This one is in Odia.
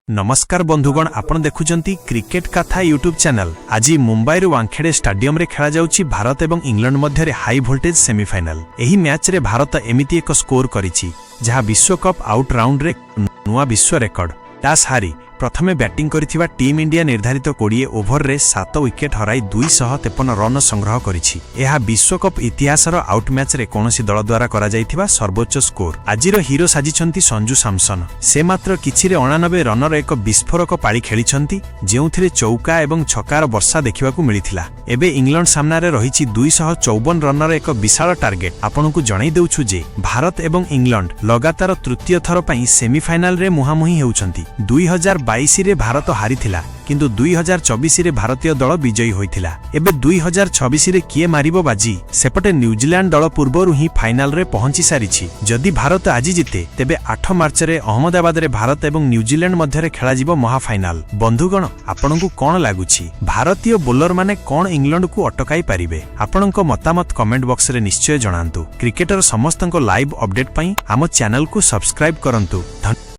ନମସ୍କାର ବନ୍ଧୁଗଣ, ଆପଣ ଦେଖୁଛନ୍ତି କ୍ରିକେଟ କଥା ୟୁଟ୍ୟୁବ୍ ଚ୍ୟାନେଲ। ଆଜି ମୁମ୍ବାଇର ୱାଙ୍ଖେଡେ ଷ୍ଟାଡିୟମରେ ଖେଳାଯାଉଛି ଭାରତ ଏବଂ ଇଂଲଣ୍ଡ ମଧ୍ୟରେ ହାଇ ଭୋଲ୍ଟେଜ୍ ସେମିଫାଇନାଲ। ଏହି ମ୍ୟାଚ୍ରେ ଭାରତ ଏମିତି ଏକ ସ୍କୋର କରିଛି, ଯାହା ବିଶ୍ୱକପ୍ ଆଉଟ୍ ରାଉଣ୍ଡରେ ନୂଆ ବିଶ୍ୱ ରେକର୍ଡ। ଟସ୍ ହାରି ପ୍ରଥମେ ବ୍ୟାଟିଂ କରିଥିବା ଟିମ୍ ଇଣ୍ଡିଆ ନିର୍ଦ୍ଧାରିତ 20 ଓଭରରେ 7 ୱିକେଟ୍ ହରାଇ 253 ରନ୍ ସଂଗ୍ରହ କରିଛି। ଏହା ବିଶ୍ୱକପ୍ ଇତିହାସର ଆଉଟ୍ ମ୍ୟାଚ୍ରେ କୌଣସି ଦଳ ଦ୍ୱାରା କରାଯାଇଥିବା ସର୍ବୋଚ୍ଚ ସ୍କୋର। ଆଜିର ହିରୋ ସାଜିଛନ୍ତି ସଞ୍ଜୁ ସାମସନ। ସେ ମାତ୍ର କିଛିରେ 89 ରନର ଏକ ବିସ୍ଫୋରକ ପାଳି ଖେଳିଛନ୍ତି, ଯେଉଁଥିରେ ଚୌକା ଏବଂ ଛକାର ବର୍ଷା ଦେଖିବାକୁ ମିଳିଥିଲା। ଏବେ ଇଂଲଣ୍ଡ ସାମ୍ନାରେ ରହିଛି 254 ରନର ଏକ ବିଶାଳ ଟାର୍ଗେଟ। ଆପଣଙ୍କୁ ଜଣାଇ ଦେଉଛୁ ଯେ ଭାରତ ଏବଂ ଇଂଲଣ୍ଡ ଲଗାତାର ତୃତୀୟ ଥର ପାଇଁ ସେମିଫାଇନାଲରେ ମୁହାଁମୁହିଁ ହେଉଛନ୍ତି। 2022ରେ ଭାରତ ହାରିଥିଲା, କିନ୍ତୁ 2024ରେ ଭାରତୀୟ ଦଳ ବିଜୟୀ ହୋଇଥିଲା। ଏବେ 2026ରେ କିଏ ମାରିବ ବାଜି? ସେପଟେ ନ୍ୟୁଜିଲାଣ୍ଡ ଦଳ ପୂର୍ବରୁ ହିଁ ଫାଇନାଲରେ ପହଞ୍ଚି ସାରିଛି। ଯଦି ଭାରତ ଆଜି ଜିତେ, ତେବେ 8 ମାର୍ଚ୍ଚରେ ଅହମ୍ମଦାବାଦରେ ଭାରତ ଏବଂ ନ୍ୟୁଜିଲାଣ୍ଡ ମଧ୍ୟରେ ଖେଳାଯିବ ମହାଫାଇନାଲ। ବନ୍ଧୁଗଣ, ଆପଣଙ୍କୁ କଣ ଲାଗୁଛି? ଭାରତୀୟ ବୋଲରମାନେ କଣ ଇଂଲଣ୍ଡକୁ ଅଟକାଇ ପାରିବେ? ଆପଣଙ୍କ ମତାମତ କମେଣ୍ଟ ବକ୍ସରେ ନିଶ୍ଚୟ ଜଣାନ୍ତୁ। କ୍ରିକେଟର ସମସ୍ତଙ୍କ ଲାଇଭ୍ ଅପଡେଟ୍ ପାଇଁ ଆମ ଚ୍ୟାନେଲକୁ ସବସ୍କ୍ରାଇବ୍ କରନ୍ତୁ।